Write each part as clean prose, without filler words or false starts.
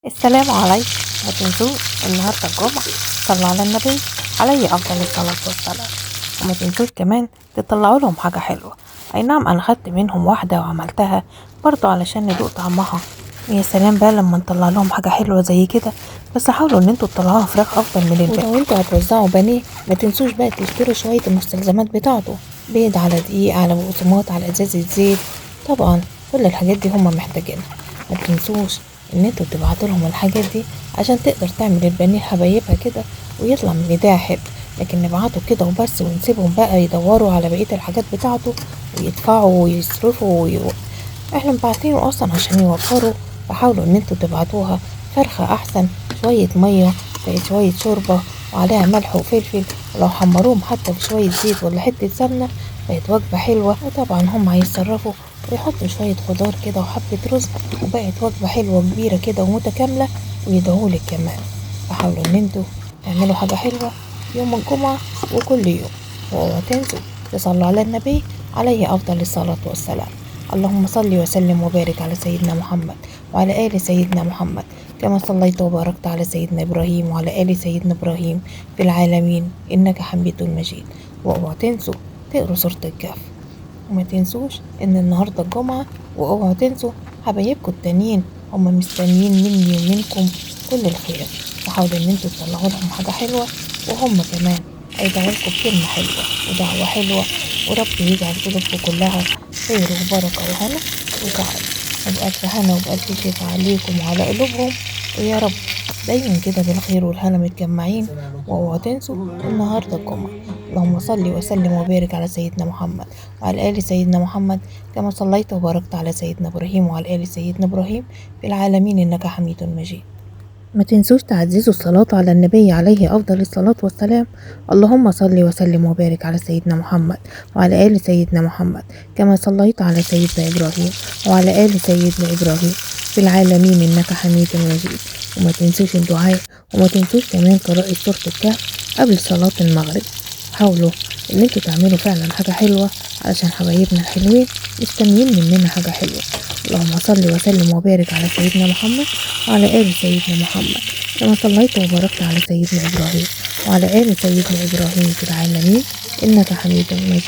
السلام عليكم. ما تنسوش النهارده الجمعة، صلوا على النبي عليه افضل الصلاة والسلام. وما تنسوش كمان تطلعوا لهم حاجة حلوة. اي نعم انا خدت منهم واحدة وعملتها برضو علشان ندوق طعمها. يا سلام بقى لما نطلع لهم حاجة حلوة زي كده. بس حاولوا ان انتوا تطلعوها فراخ افضل من الباقي. ولو انتوا هتوزعوا بانيه ما تنسوش بقى تشتروا شوية المستلزمات بتاعته، بيض على دقيق على بقسماط على ازازة زيت، طبعا كل الحاجات دي هما محتاجينها. ما تنسوش ان انتوا تبعتوا لهم الحاجات دي عشان تقدر تعمل البانيه حبايبها كده ويطلع من ايديها حلو. لكن نبعته كده وبس ونسيبهم بقى يدوروا على بقية الحاجات بتاعته ويدفعوا ويصرفوا احنا مبعتينه اصلا عشان يوفروا. فحاولوا ان انتوا تبعتوها فرخة احسن، شوية مية شوية شوربة وعليها ملح وفلفل، ولو حمروهم حتى في شوية زيت ولا حتة سمنة بقت وجبة حلوة. وطبعا هم هيتصرفوا ويحطوا شوية خضار كده وحبة رز وبقت وجبة حلوة كبيرة كده ومتكاملة ويدعولك كمان. فحاولوا ان انتوا تعملوا حاجة حلوة يوم الجمعة وكل يوم. واوعوا تنسوا تصلوا على النبي عليه افضل الصلاة والسلام. اللهم صل وسلم وبارك على سيدنا محمد وعلى آل سيدنا محمد كما صليت وباركت على سيدنا إبراهيم وعلى آل سيدنا إبراهيم في العالمين إنك حميد مجيد. واوعوا تنسوا تقروا سورة الكهف. وما تنسوش إن النهاردة الجمعة، واوعوا تنسوا حبايبكم التانيين هما مستنيين مني ومنكم كل الخير. فحاولوا إن انتوا تطلعوا لهم حاجة حلوة وهم كمان هيدعوا لكم بكلمة حلوة ودعوة حلوة، وربي يجعل قلوبكم كلها خير وبركة وهنا وسعادة، وبألف هنا وبألف شفا عليكم وعلى قلوبهم، ويا رب دايما كده بالخير والهنا متجمعين. واوعوا تنسوا النهارده الجمعة. اللهم صل وسلم وبارك على سيدنا محمد وعلى آل سيدنا محمد كما صليت وباركت على سيدنا إبراهيم وعلى آل سيدنا إبراهيم في العالمين إنك حميد مجيد. ما تنسوش تعززوا الصلاة على النبي عليه أفضل الصلاة والسلام. اللهم صل وسلم وبارك على سيدنا محمد وعلى آل سيدنا محمد كما صليت على سيدنا إبراهيم وعلى آل سيدنا إبراهيم في العالمين إنك حميد مجيد. وما تنسوش الدعاء، وما تنسوش كمان قراءة سورة الكهف قبل صلاة المغرب. حاولوا إن انتوا تعملوا فعلا حاجة حلوة علشان حبايبنا الحلوين مستنيين مننا حاجة حلوة. اللهم صل وسلم وبارك على سيدنا محمد وعلى آل سيدنا محمد كما صليت وباركت على سيدنا إبراهيم وعلى آل سيدنا إبراهيم في العالمين إنك حميد مجيد.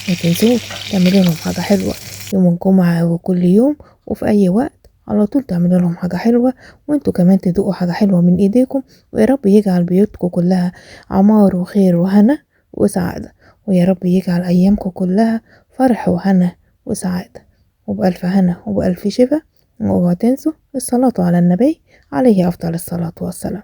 ما تنسوش تعملوا لهم حاجة حلوة يوم الجمعة وكل يوم وفي أي وقت، على طول تعملوا لهم حاجة حلوة وانتوا كمان تدوقوا حاجة حلوة من ايديكم. ويا رب يجعل بيوتكم كلها عمار وخير وهنا وسعادة، ويا رب يجعل أيامكم كلها فرح وهنا وسعادة، وبألف هنا وبألف شفا. واوعوا تنسوا الصلاة على النبي عليه أفضل الصلاة والسلام.